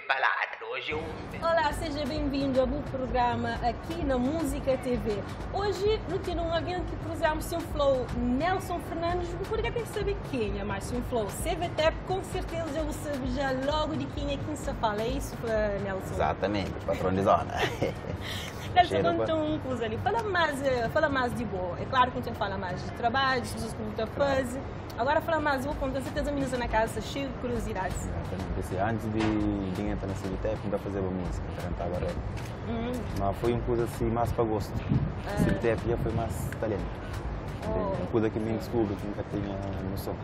palado hoje é um Olá, seja bem-vindo ao meu programa aqui na Música TV. Hoje não tem um alguém que cruzamos seu flow, Nelson Fernandes, porque tem que saber quem é mais seu flow. CVTEP, com certeza eu sabe já logo de quem é que se fala. É isso, Nelson? Exatamente, patrão de zona. Nelson, Cheiro, conta um coisa ali. Fala mais de boa. É claro que a gente fala mais de trabalho, de pessoas que muita faz. Agora fala mais, vou contar certeza meninas na casa, cheio de curiosidades. Exatamente. Assim, antes de entrar na CVTEP, eu fazer uma música, eu cantava rap. Mas foi uma coisa assim, mais para gosto. Ah. CVTEP já foi mais talento. Oh. Uma coisa que me descobre, que nunca tinha noção.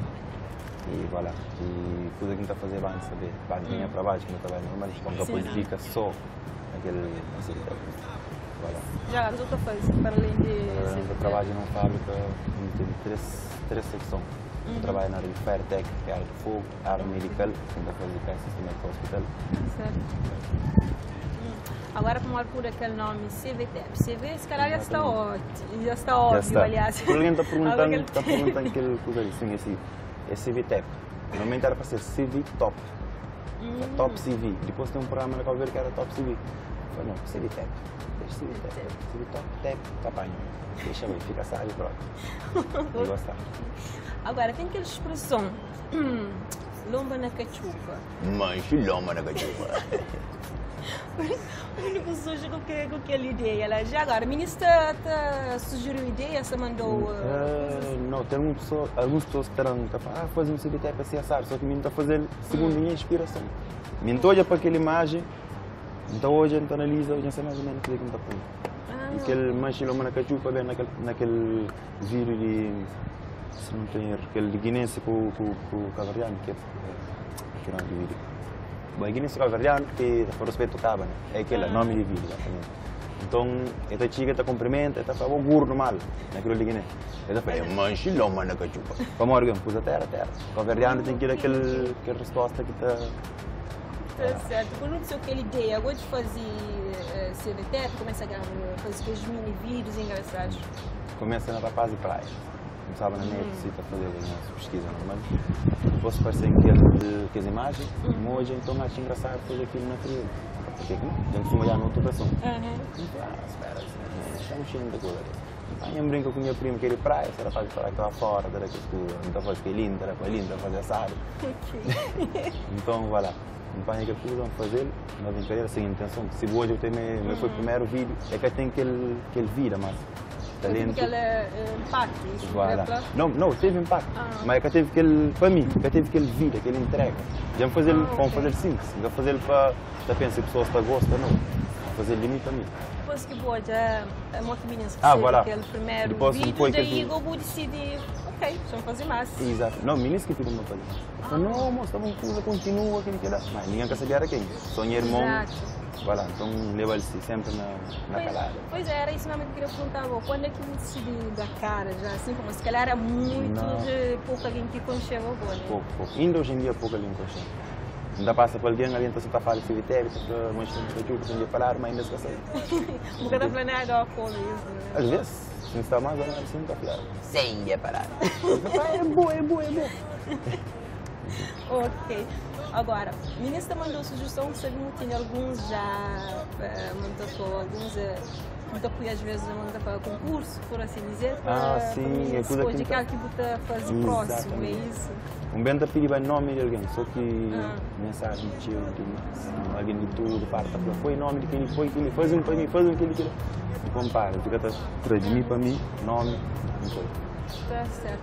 E voilà. E coisa que não está a fazer bem, saber. Bem, vinha para baixo, que não estava normal. Quando a política só naquele na CVTEP. Voilà. Já, mas o que faz para além de Eu CVTEP? trabalho numa fábrica onde tem três secções. Eu trabalho na área de Firetech, que é a área de fogo, a área medical, que está fazer peças também para o hospital. Certo. Agora, como por aquele nome CVTEP. CV, se calhar já está Exatamente. ótimo, já está óbvio, Já está. aliás. Por alguém está perguntando, Agora está perguntando aquele coisa ali, sim, esse, é CVTEP. Normalmente era para ser CV Top. Top CV. Depois tem um programa na Cabo Verde que era Top CV. Eu falei, não, CVTEP. Deixa CVTEP. CV Top, TEP, tapanho. Deixa bem, fica sábio, pronto. E gostar. Agora, tem aquela expressão, lomba na cachupa. Manche loma na cachupa. O único surge com aquela ideia. Ela já agora, a ministra tá, sugeriu ideia, você mandou... Não, tem algumas pessoas, algumas pessoas que terão que falar, ah, fazer um CVTEP assim, assado, só que mim está a fazer segundo a minha inspiração. Mim olha para aquela imagem, então hoje a gente analisa, hoje sei mais ou menos o que é que está pondo. E aquele manche loma na cachupa, bem naquele vídeo de, se não tem erro, aquele de guinense com o cabo-verdiano, que é, que é o nome do vídeo. Bom, guinense com o cabo-verdiano, que por respeito ao cabo, né? É aquele, nome de vídeo, exatamente. Então, esta chica está cumprimenta, está falando, o gordo mal, naquilo de Guiné. Ele está falando, Manche loma na cachupa. Vamos alguém, pus a terra, terra. O cabo-verdiano tem que ir aquela resposta que está... Tá certo. Quando aconteceu aquela ideia, agora de fazer CVTEP, começa a gravar, fazer aqueles mini vídeos engraçados. Começa na rapaz de praia. Começava na net, assim, a fazer uma pesquisa normal. Depois aparecem aquelas imagens, hoje então acho engraçado fazer aquilo na crioula. Por que que não? A gente costuma olhar noutra versão. Ah, espera, assim, estamos cheio de coisa. Aí eu brinco com minha prima que é de praia, se ela faz praia que lá fora, era que escura, então faz que é lindo, era lindo, fazer assado. Então, vai lá. Então, é que vamos fazer uma brincadeira sem intenção. Se hoje eu tenho meu foi o primeiro vídeo, é que tem aquele vida, mas talento. Aquele impacto, isso, Voilà. né? Não, não, teve impacto, Ah. mas é que teve aquele, para mim, que teve aquele vida, aquele entrega. Já vamos fazer, Ah, vamos ok. fazer simples, não vamos fazer para, já pensa que a pessoa está gosta, não. Vamos fazer de mim para mim. Depois que pode, a moto meninas Ah, recebe voilà. aquele primeiro Depois vídeo, depois daí aquele- eu vou decidir, ok, vamos fazer mais. Exato. Não, meninas que pediram para fazer. Eu falei, não, moço, tá bom, coisa, continua, aquele que dá. Mas ninguém quer saber era quem. Só meu irmão. Exato. Voilà, então leva-se sempre na calada. Pois é, era isso mesmo que eu queria perguntar. Bom, quando é que você decidiu da cara já? Assim como se calhar era muito Não. de pouco alguém que conheceu agora, né? Pouco, pouco. Ainda hoje em dia pouco alguém conhece. Ainda passa por alguém, alguém está a falar de CVT, está a mostrar que está a falar, mas ainda se consegue. Nunca está planeado ao como isso, né? Às vezes, se não está mais ou menos assim, está a falar. Sem é parado. Ah, é boa, é boa, é boa. Ok. Agora, a ministra mandou sugestão, sabe muito, tem alguns já mandou alguns muito apoio às vezes manda para concurso, por assim dizer, para, Ah, sim, para é coisa depois que de que você faz o próximo, é Exatamente. isso? Um bem tá pedindo o nome de alguém, só que Ah. mensagem tio demais. Alguém de tudo, parte, fala, foi nome de quem foi, quem faz um para mim, faz um que ele quer. E compara, fica atrás de mim para mim, nome, não foi. Tá certo.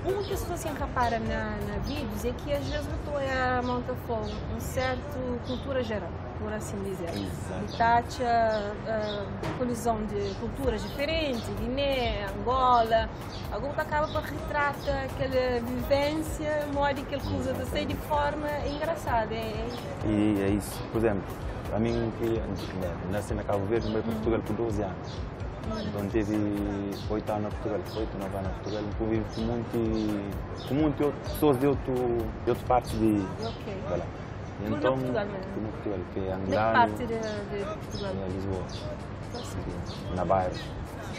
Uma que as pessoas assim reparam na vídeos é que às vezes botou a monta fogo um certo cultura geral, por assim dizer. Exato. E taxa a colisão de culturas diferentes, Guiné, Angola, algum que acaba por retrata aquela vivência, modo que ele usa de ser de forma engraçada. E é isso. Por exemplo, a mim que né, nasci na Cabo Verde, veio para Portugal por 12 anos. Então tive 8 anos na Portugal, 8, 9 anos na Portugal, convivo com muito outras pessoas de outra parte de. Ok. Voilà. E Tudo na Então, Portugal mesmo? Tudo na Portugal, que é De que angolano, parte de Portugal? é Lisboa, na bairro.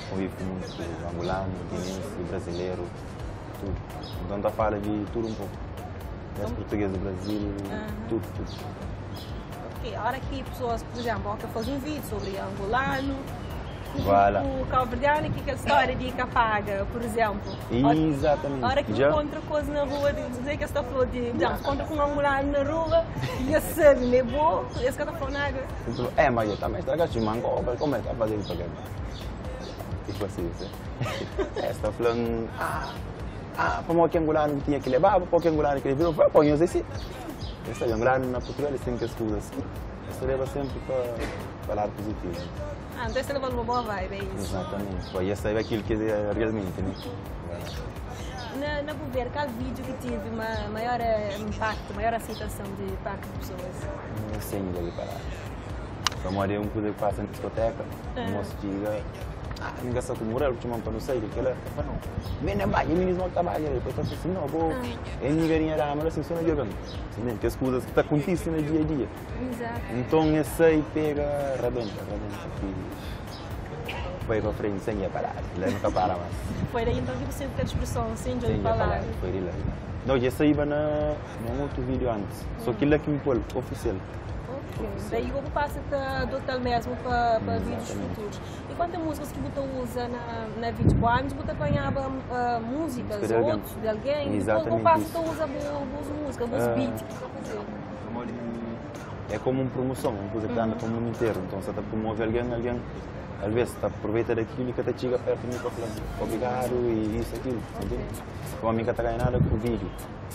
Convivo com muito angolano, guinense, brasileiro, tudo. Então tá fala de tudo um pouco. Das português do Brasil, tudo, tudo. Ok. Ok, ora ki pessoas, por exemplo, que faz um vídeo sobre angolano, Voilà. o cabo-verdiano, que aquela história de Capaga, por exemplo. Exatamente. A hora que Já- encontra coisa na rua, de dizer que está falando de, por exemplo, encontra com um angolano na rua e eu sabe, né, bom, esse cara está falando nada. Então, é, mas eu também estragaste o mango, como é que está fazendo isso aqui? Tipo assim, você. É, está falando, para o angolano que tinha que levar, para o angolano que ele virou, para o assim. Esse angolano na Portugal, eles têm que as coisas assim. Isso leva sempre para falar positivo. Ah, então você leva uma boa vibe, é isso. Exatamente. Pô, e esse é aquilo que é realmente, né? Na Governo, qual vídeo que tive uma maior impacto, maior aceitação de parte de pessoas? Não sei onde parar. Só mora um coisa que passa na discoteca, o moço diga, ninguém sabe como moral, chamam para não sair, aquela, eu falo, não, vem na baia, menino não trabalha, depois eu assim, não, vou, é ninguém era, mas assim, só não jogando. Entende? Que as coisas que estão acontecendo no dia a dia. Exato. Então esse aí pega, rebenta, rebenta, que vai para frente sem parar, ele nunca para mais. Foi daí então que você teve a expressão sem de Sem falar. parar, foi de lá. Não, já saí na, num outro vídeo antes, só que lá que me pôs, oficial. Ok. Daí o passa a adotar mesmo para vídeos Exatamente. futuros. E quantas músicas que você usa na vídeo? Antes você apanhava músicas Música de alguém. outros, de alguém, depois Exatamente o passa isso. a usa boas músicas, bons beats que você fazer. É como uma promoção, uma coisa que anda para o mundo inteiro. Então, você está promove alguém, alguém às vezes tá aproveita daquilo e que até chega perto de mim para falar obrigado e isso, aquilo, entende? Então, a mim que está ganhando nada com o vídeo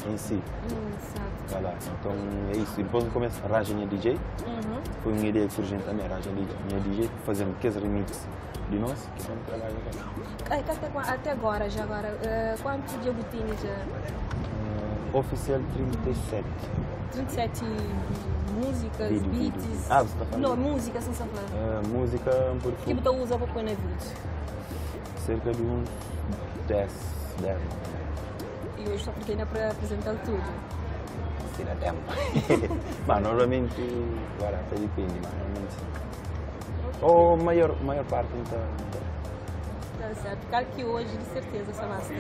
em si. Exato. Vai lá. Então, é isso. E depois eu começo a arranjar minha DJ. Foi uma ideia que surgiu também, arranjar minha DJ, fazendo aqueles remix de nós, que vamos trabalhar agora. Ai, até agora, já agora, quanto de tinha já? Oficial 37. 37 músicas, Vídeo, vídeo. beats. Ah, você tá falando. Não, músicas, não estou falando. Música por Que você usa para pôr na vídeo? Cerca de uns 10, 10. E hoje só porque ainda para apresentar tudo. Se dá tempo. Mas normalmente, agora até depende, mas normalmente. Ou maior parte então. Tá certo. Claro que hoje, de certeza, você vai estar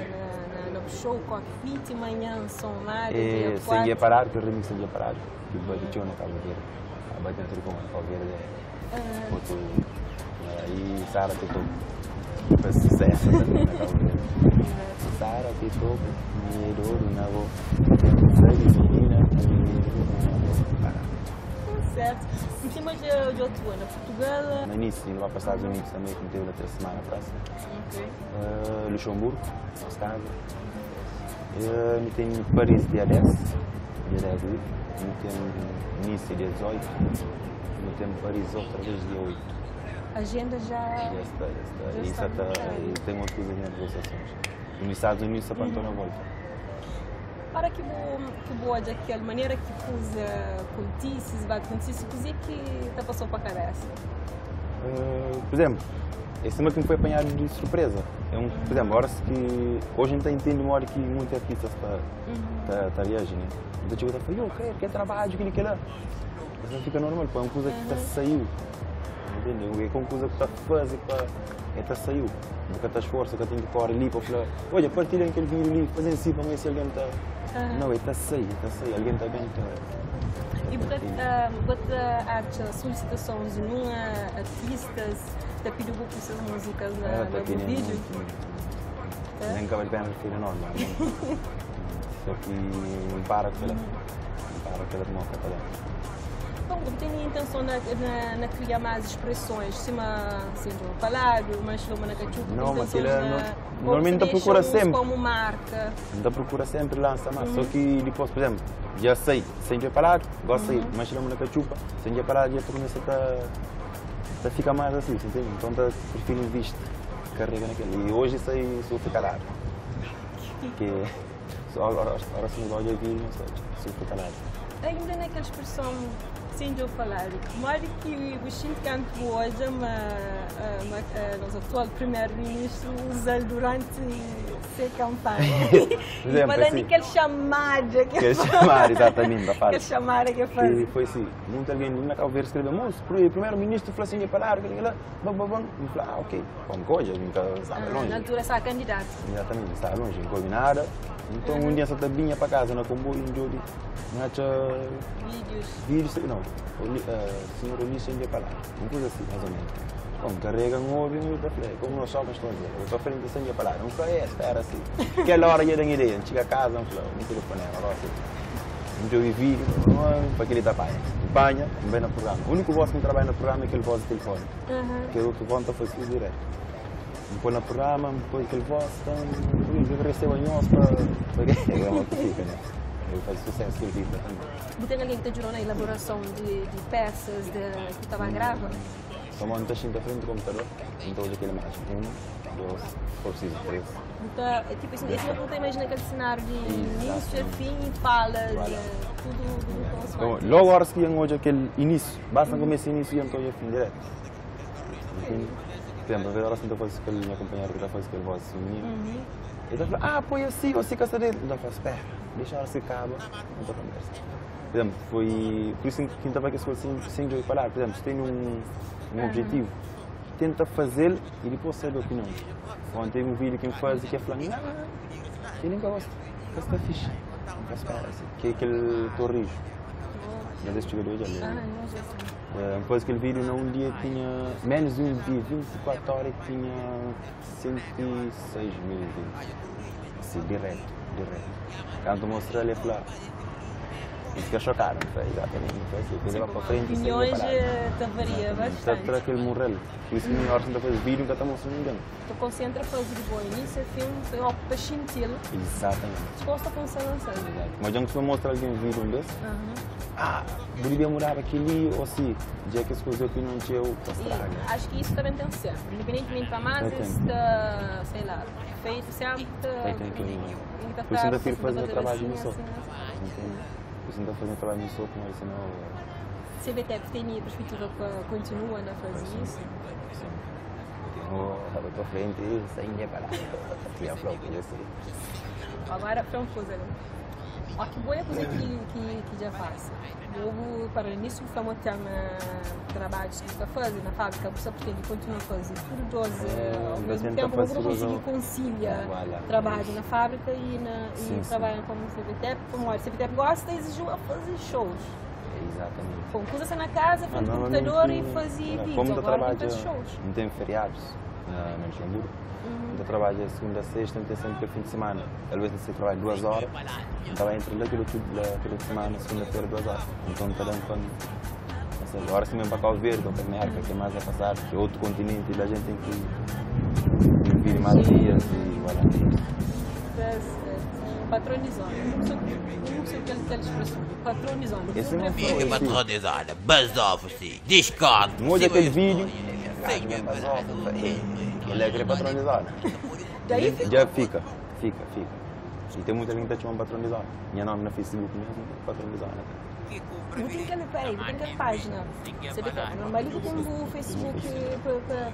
no show Cockpit, manhã, som lá, É, dia sem 4. dia parado, que o remix sem dia parado. Que bate na Cabo Verde. Bate na Turcoma, Cabo Verde é outro. Aí Sara que toco. Faz sucesso também na Cabo Verde. Sara que toco, me dou na voz. Segue menina, me dou na voz. Tá certo. Em cima de outro ano, Portugal. No início, indo lá para os Estados Unidos também, que me teve há 3 semanas atrás. Ok. Luxemburgo, nossa casa. Me tem Paris dia 10, dia 10 ali. Me tem Nice dia 18. Me tem Paris outra vez dia 8. A agenda já. Já está, já está. Já E está está, marcada. e tem outras coisas em negociações. E nos Estados Unidos está para na volta. Para que vou daquela maneira que pus contices, vai contices, o que te passou para a cabeça? Por exemplo, esse tema que me foi apanhado de surpresa. É um, por exemplo, agora que hoje não entendo uma hora que muitos artistas tá viajando, né? Então tipo, tá falando, eu quero, quero trabalho, que que lá. Mas não fica normal, pô, é uma coisa que tá saiu. Entendeu? É uma coisa que tá fazendo, pá, é tá saiu. Nunca tá esforço, que tem que correr ali para falar, olha, partilha aquele vídeo ali, fazendo assim para ver se alguém tá. Não, é tá saiu, tá saiu, alguém tá bem, tá. E porque há solicitações de numa artistas, te pediu para suas músicas tá no querendo vídeo? muito. Nem acaba de pena referir nome, mas só que não para com ela. Não para com ela de moca, tá lá. Bom, eu tenho intenção na criar mais expressões, cima, assim, do palário, mas loma na cachupa. Não, mas intenções aquilo é na- normalmente ou procura deixa-os sempre. como marca. Então procura sempre lança mais. Só que depois, por exemplo, já sei, sem dia parado, gosto de sair, mas loma na cachupa, sem dia parado, já começa a ficar mais assim, entende? Então tá, prefiro investir, carrega naquele. E hoje isso aí sou calado. Porque agora se não gosta de ouvir, não sei, sou calado. Ainda naquela expressão, sem eu falar, mais que o Xinto Canto hoje, nosso atual primeiro-ministro, usa durante a campanha. Por E exemplo, falando assim, aquele chamada que Aquele chamada, exatamente, da fala. Aquele chamada que faz. Que foi assim, muita alguém na Cabo Verde escreveu, moço, o primeiro-ministro falou assim, parar, que lá, bam, bam, bam. E falei, ah, ok, bom, coisa, nunca estava longe. Na altura estava candidato. Exatamente, estava longe, não coube nada. Então, um dia só tá vinha para casa na comboio, um dia de acha Vídeos. Vídeos, não, senhor Ulisses em palavra, uma coisa assim, mais ou menos. Bom, carrega um ovo e um falei, como nós somos estou a dizer, eu estou frente sem palavra, não falei, espera assim. Aquela hora ia dar ideia, chega a casa, não falei, não telefone, agora assim. Um dia eu vi vídeo, para aquele tá panha. Panha, vem no programa. O único voz que trabalha no programa é aquele voz de telefone. Que é o que conta faz tudo direto. Me põe no programa, me põe aquele voz, então, eu recebo a nós para. É uma que fica, né? Eu faço sucesso que ele vive também. Tem alguém que te ajudou na elaboração de peças de, que estava a gravar? Só monta assim da frente do computador, então hoje aquele imagem. Um, dois, se for preciso, três. Então, é tipo assim, esse não imagina aquele cenário de início a fim, falas, tudo, tudo Então, logo a hora que hoje aquele início, basta começar início e então já fim direto. Entende? Por exemplo, a ver a hora que eu faço aquele meu companheiro que está fazendo aquele voz feminino. Ele está falando, ah, põe assim, ou assim, caça dele. Então eu falo, espera, deixa a hora se acaba, não conversa. Por exemplo, foi. Por isso que estava aqui sem, sem jogo parar. Por exemplo, se tem um objetivo, tenta fazer e depois sabe a opinião. Ontem teve um vídeo que me faz e que é falando, não, eu nunca gosto, gosto está fixe. Não espera, assim, que é aquele torrijo. Mas esse jogador já Ah, não sei. Depois aquele vídeo, num dia tinha, menos de um dia, 24 horas, tinha 106 mil views. Assim, direto, direto. Quando mostrou ele, falou, e fica chocado, não foi? Exatamente, não foi assim. Depois vai para frente e Opiniões te varia Está bastante. aquele morrel. Por isso que melhor não fazer vídeo, nunca está mostrando ninguém. Tu concentra a fazer de bom início a fim, tem algo para sentir. Exatamente. Disposto a funcionar, não sei. Exato. Mas já não mostra alguém um vídeo desse, ah, devia mudar aquele ou se, já que as coisas de opinião que eu estraga. E acho que isso também tem sempre, independentemente para mais, Tem. está, sei lá, feito sempre. Tem, tem, tem. Tem Por isso ainda prefiro fazer o trabalho assim, no sol. assim, assim. Entende? Por isso ainda fazer trabalho no sol, mas senão. CBTEP tem a perspectiva que continua a fazer isso? Sim. Continuo para frente, sem parar. Tinha flow, eu sei. Agora, para uma coisa, né? Ó, que boa coisa que já faz. Eu, para o início, foi um tema trabalhos que está fazendo na fábrica, você pretende continuar a fazer tudo 12 ao mesmo tenta tempo, você fazer não consegue tudo. concilia Voilà. trabalho na fábrica e, na, e Sim, sim. trabalho como CBTEP. Como olha, CBTEP gosta e exigiu a fazer shows. Exatamente. Bom, coisa na casa, frente ao computador e fazia vídeos. Como eu Agora trabalho, tem shows. não tem feriados na Luxemburgo. Então trabalho segunda a sexta, não tem sempre que é fim de semana. Às vezes você trabalha 2 horas, então entre lá aquilo tudo, aquela semana, segunda-feira, 2 horas. Então está dando para. Ou seja, agora se mesmo para Cabo Verde ou para América, que é mais a passar, que é outro continente, e lá a gente tem que vir mais dias e voilà. Patronizando. Não sei o que ele expressou. Patronizando. Esse não foi. Fica patronizada, basofa-se, Discord. Não olha aquele vídeo, ele é aquele patronizado. Daí fica. Já fica, fica, fica. E tem muita gente que está chamando patronizado. Minha nome no Facebook mesmo, patronizado. Não tem aquela, peraí, não tem aquela página. Você vê que não vale que tem o Facebook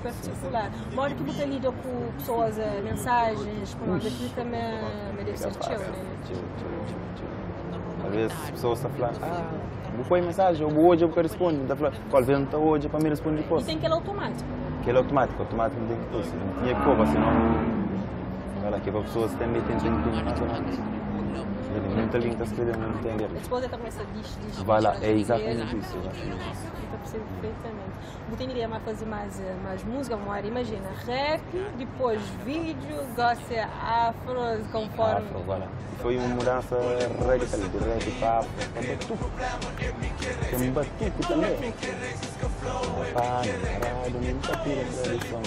para circular. Mora que você lida com pessoas, mensagens, com nada aqui também deve ser teu, né? Tchau, tchau, tchau, tchau. Às vezes as pessoas estão falando, ah, vou pôr mensagem, ou hoje eu vou responder. Está falando, qual vez não está hoje para me responder E depois. tem aquele automático, né? Aquele automático, automático não tem que pôr, não tinha que pôr, senão. Olha, que a pessoa também tem que entender mais ou menos. Muita gente está escrevendo, não entender. Depois ela começa a diz, diz, Vai lá, diz, é diz, exatamente diz. isso. Exatamente isso. Eu percebo perfeitamente. Vou ter ideia mais fazer mais música, amor. Imagina, rap, depois vídeo, gosta afro, conforme. Afro, voilà. E foi uma mudança radical, de rap para afro, para batuque. Tem batuque também. Pá, namorado, nunca tira tradição.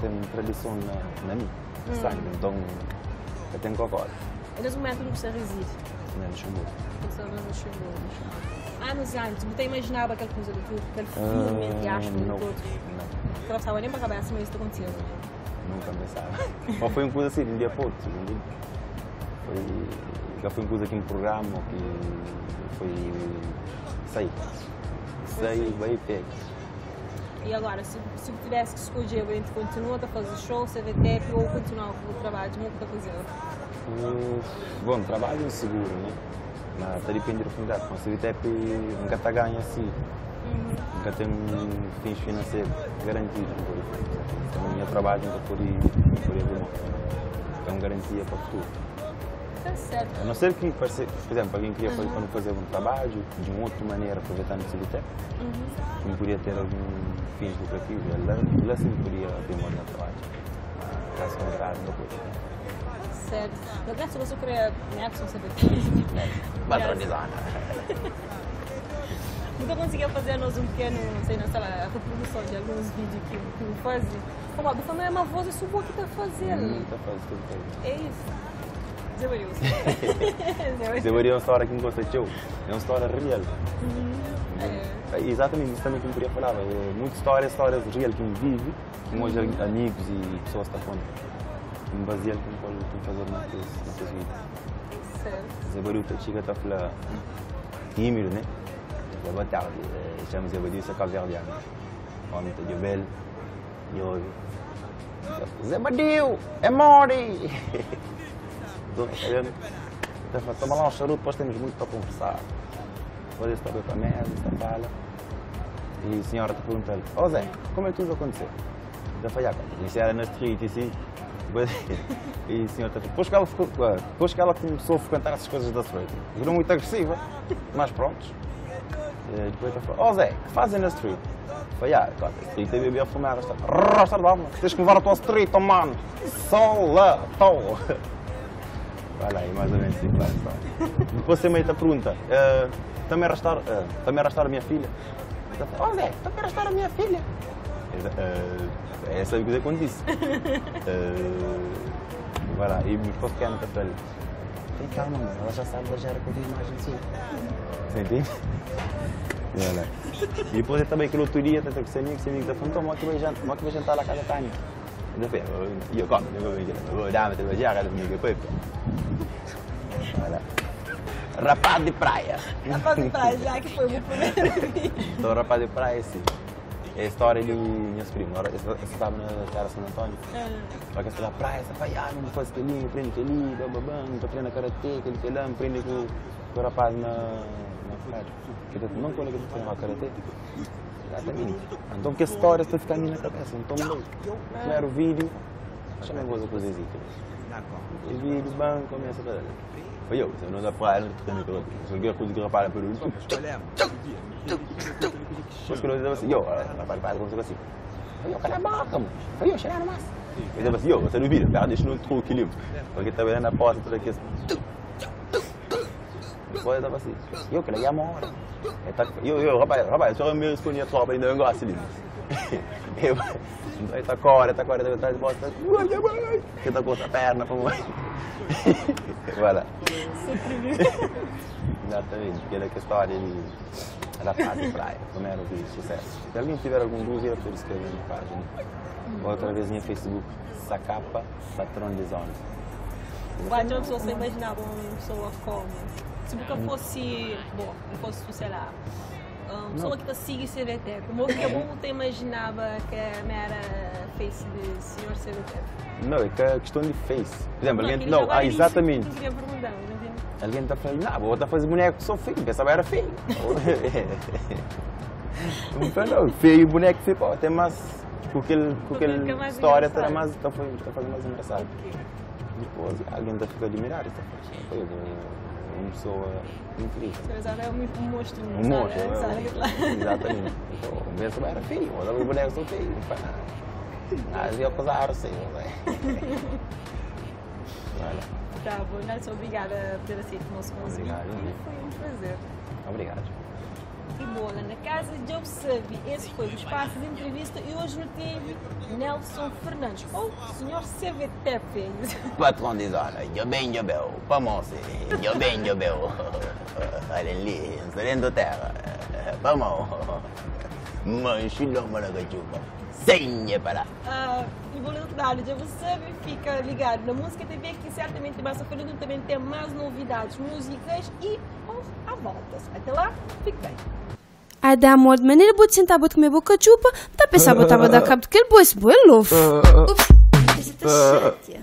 Tem tradição na mim, sangue, então eu tenho cocó. Nesse momento não precisa reside. Na Luxemburgo. Pensava no Luxemburgo. Anos antes, você imaginava aquela coisa do tudo, aquele filme, entre aspas, do Não, todo? não, Não estava nem para a cabeça, mas isso aconteceu. nunca pensava. Mas foi uma coisa assim, de um dia para outro. Foi, já foi uma coisa aqui no programa que foi. Sei. Sei, vai e pega. E agora, se tivesse que escolher entre continuar a fazer show, CVTEP ou continuar com o trabalho, o que está fazendo? Bom, trabalho é seguro, né? Mas está depende da oportunidade. Com o CVTEP nunca está ganha assim. N ka ten fins finanseru garantidu N pode fla. Então, nha trabadju N ka pode, N pode abri mon. É un garantia pa futuru. Ta sertu. A não ser ki parse, por exemplo, algen kria pa nu fazer un trabadju di un otu manera aproveitando si tempu, N podia ter algun fins lukrativus, la, la sim N podia abri mon na trabadju. Kasu kontráriu, N ka pode. Ta sertu. No kasu, você kria Nelson CVT. Patrão de zona. Nunca conseguia fazer nós um pequeno, sei não, sei lá, a reprodução de alguns vídeos que que eu fazia. Como a também é uma voz, isso boa que tá fazendo. Tá fazendo, tá fazendo. É isso. Zé Maria. Zé Maria. Zé Maria é uma história que me gosta teu. É uma história real. É. É exatamente isso também que eu queria falar. É, muitas histórias, histórias real que me vive, que hoje amigos e pessoas estão falando. Que me baseia que me pode fazer naqueles vídeos. Certo. Zé Maria tá chega tá falar tímido, né? Zé boa tarde, chama Zé Maria, sou cabo-verdiano. Homem tá de belo, e ouve. Zé Maria, é mori! Então, tá vendo? Tá falando, toma lá um charuto, depois temos muito para conversar. Depois está para a mesa, está fala. E a senhora te pergunta, ó Zé, como é que tudo aconteceu? Já foi, ah, quando isso era na street, assim. Depois, e a senhora tá, depois que ela ficou, depois que ela começou a frequentar essas coisas da street, virou muito agressiva, mas pronto. E depois ela falou, ó Zé, que fazem na street? Falei, ah, cara, street é beber, fumar, rasta de alma, tens que levar a tua street, oh, mano. Sola, tô. Vai lá, e mais ou menos assim, claro, só. Depois você meio te pergunta, também arrastar, também arrastar a minha filha? Ela fala, ó Zé, também arrastar a minha filha? É essa coisa que eu disse. Vai lá, e depois que ela tá falando, tem calma, mano, ela já sabe, ela já era com a imagem sua. Você entende? E vai lá. E depois eu também, aquele outro dia, tá com esse amigo, esse amigo tá falando, então, mó que vai jantar, mó que vai jantar lá na casa da Tânia. Eu falei, io come, não vou venire, vou dar, mas eu vou girar comigo, poi. Vai lá. Rapaz de praia. Rapaz de praia, já que foi o meu primeiro vídeo. Então, rapaz de praia, sim. É a história de minhas primas. Eu estava na Terra São Antônio. Só que essa da praia, essa vai, ah, não faz aquele, aprende aquele, bababã, não treina karatê, aquele que lá, aprende com o rapaz na praia. Que não quando que eu treino karatê. Exatamente. Então, que a história está ficando na cabeça. Então, primeiro vídeo, chamei coisa com o Zezito. E vídeo, bam, começa a fazer. Foi eu, você não dá praia, não treino karatê. Só que eu consegui rapaz pelo. Depois que eu disse assim, yo, rapaz, rapaz, como assim? Foi eu, cala a boca, mano. Foi eu, chegar mais. Eu disse assim, yo, você não vira, perde, deixa no truque ali. Porque tá vendo na porta, tudo aqui. Depois eu tava assim, eu que ia morrer. Eu, rapaz, rapaz, só me respondi a tropa ainda, eu gosto ali. Eu, então tá cora, tá cora, tá atrás, bosta, que tá com a perna, como Vai lá. Exatamente, aquela que história de rapaz de praia, primeiro vídeo, sucesso. Se alguém tiver algum dúvida, pode escrever na página. Outra vez no Facebook, Sacapa, patrão de zona. Vai, uma pessoa você imaginava uma pessoa como? Se nunca fosse, bom, não fosse, sei lá, uma pessoa que te sigue CVT, como que você imaginava que era face de senhor CVT? Não, é que a questão de face. Por exemplo, alguém, não, ah, exatamente. Alguém está falando, não, vou fazer boneco, sou feio, pensava era feio. Não falou, feio, boneco feio, pô, tem mais, com aquele, com aquele história, tá mais, tá fazendo mais engraçado. Depois, alguém está ficando admirado, está fazendo, uma pessoa incrível. Você é um monstro. Um monstro, exatamente. Então, pensava era feio, o boneco sou feio, não faz nada. Ah, eu ia casar assim, Olha. Tá bom, Nelson, obrigada por ter aceito o nosso convite. Obrigado. Foi um prazer. Obrigado. E bola na casa de Observe. Esse foi o espaço de entrevista e hoje no teve Nelson Fernandes, ou senhor CVTP. Patrão de zona, eu bem, eu bem, vamos, eu bem, eu bem. Olha ali, sereno terra, vamos. Manchilhão, maracachupa. Sem parar. E vou lembrar, já você fica ligado na Música TV, que certamente mais à frente também tem mais novidades musicais e à volta. Até lá, fique bem. Ai, dá amor, de maneira boa de sentar, vou comer boca chupa, tá a pensar, botava dar cabo daquele boi, esse boi louco. Ups, esse tá chateado.